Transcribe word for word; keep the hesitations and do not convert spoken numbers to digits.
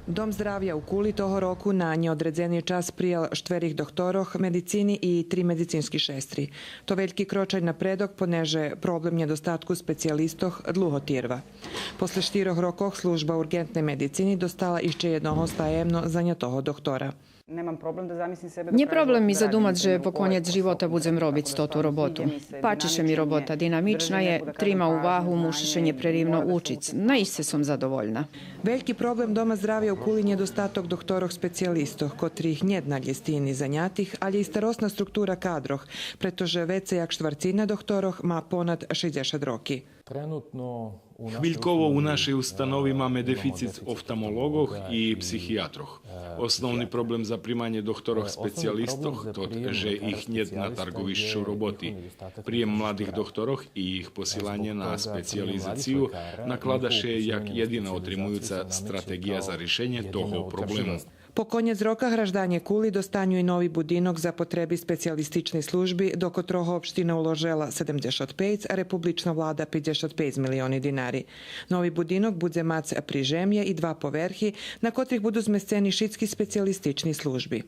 Дом здравя у Кули того року на нєодредзени час приял штверих дохторох медицини и три медицински шестри. То вельки крочаль напредок, понеже проблем нєдостатку специялистох длуго тирва. После штирох рокох служба урґентней медицини достала ище єдного стаємно занятого дохтора. Нє проблем ми задумац же по конєц живота будзем робиц тоту роботу. Пачи ше ми робота, динамична є, трима увагу, муши ше нєпреривно учиц. Наисце сом задовольна. Вельки проблем Дома здравя у Кули нєдостаток дохторох специялистох, котрих нєт на лєстини занятих, алє и старосна структура кадрох, прето же вецей як штварцина дохторох ма понад шейдзешат роки. Хвильково у нашей установи маме дефицит офталмолоґох и психиятрох. Основни проблем за приманє дохторох специялистох тот же их нєт на тарґовищу роботи. Приєм младих дохторох и их посиланє на специялизацию наклада ше як єдина отримуюца стратеґия за ришенє того проблему. По конєц рока гражданє Кули достаню и нови будинок за потреби специялистичней служби, до котрого општина уложела седемдзешат пейц, а републична влада пейдзешат пейц милиони динари. Нови будинок будзе мац прижемє и два поверхи, на котрих буду змесцени шицки специялистични служби.